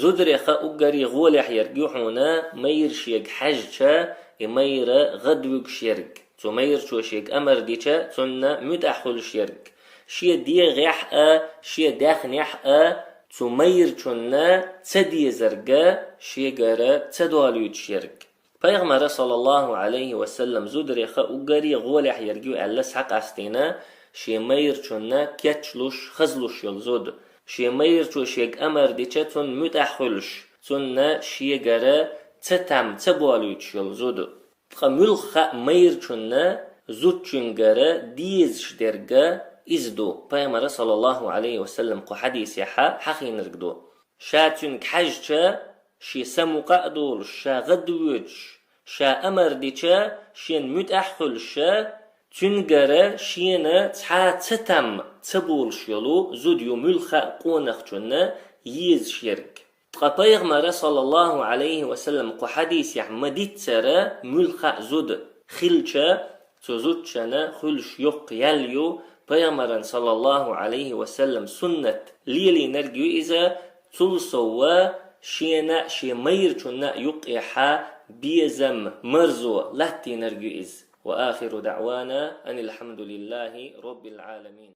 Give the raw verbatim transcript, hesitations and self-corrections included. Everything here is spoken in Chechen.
Зударех уггаре гӀолехь ерг ю хьуна майра шега хьаьжча, и майра гӀадвуьгуш ерг. Цу майрачо шега амар дича, цунна муьтӀахь хуьлуш ерг. Шен дегӀехь а, шен даьхнехь а, цу майрачунна ца дезарг шегара ца долуьйтуш ерг. Пайхамара, саллаллаху Ӏалайхи ва саллам, зударех уггаре гӀолехь ерг ю аьлла схьакъастийна, шен майрачунна кечлуш, хазлуш йолу зуда. Шен майрачо шега амар дича, цунна муьтӀахь хуьлуш, цунна шегара ца там, ца болуьйтуш йолу зуда. Ткъа муьлхха а майрачунна зудчуьнгара дезаш дерг иза ду. Пайхамара, саллаллаху Ӏалайхи ва саллам, кху хьадисехь хьахийнарг ду. Ша цуьнга хьаьжча, шен са мукъа а долуш, ша гӀадвоьдуш, ша амар дича, шена муьтӀахь хуьлуш, цуьнгара шена цхьа ца там, ца болуш йолу зуда ю муьлхха а къонахчунна езаш ерг. Ткъа Пайхамара, саллаллаху Ӏалайхи ва саллам, кху хьадисехь ма-дийццара муьлхха а зуда хилча, цу зудчунна хуьлуш йоккха ял ю, Пайхамаран, саллаллаху Ӏалайхи ва саллам, суннат лелийнарг ю иза, цул сов шена а, шен майрачунна а юккъехь безам, марзо латтийнарг ю иза. Ва ахиру даӀвана анил хьамдулиллахи роббил Ӏаламин.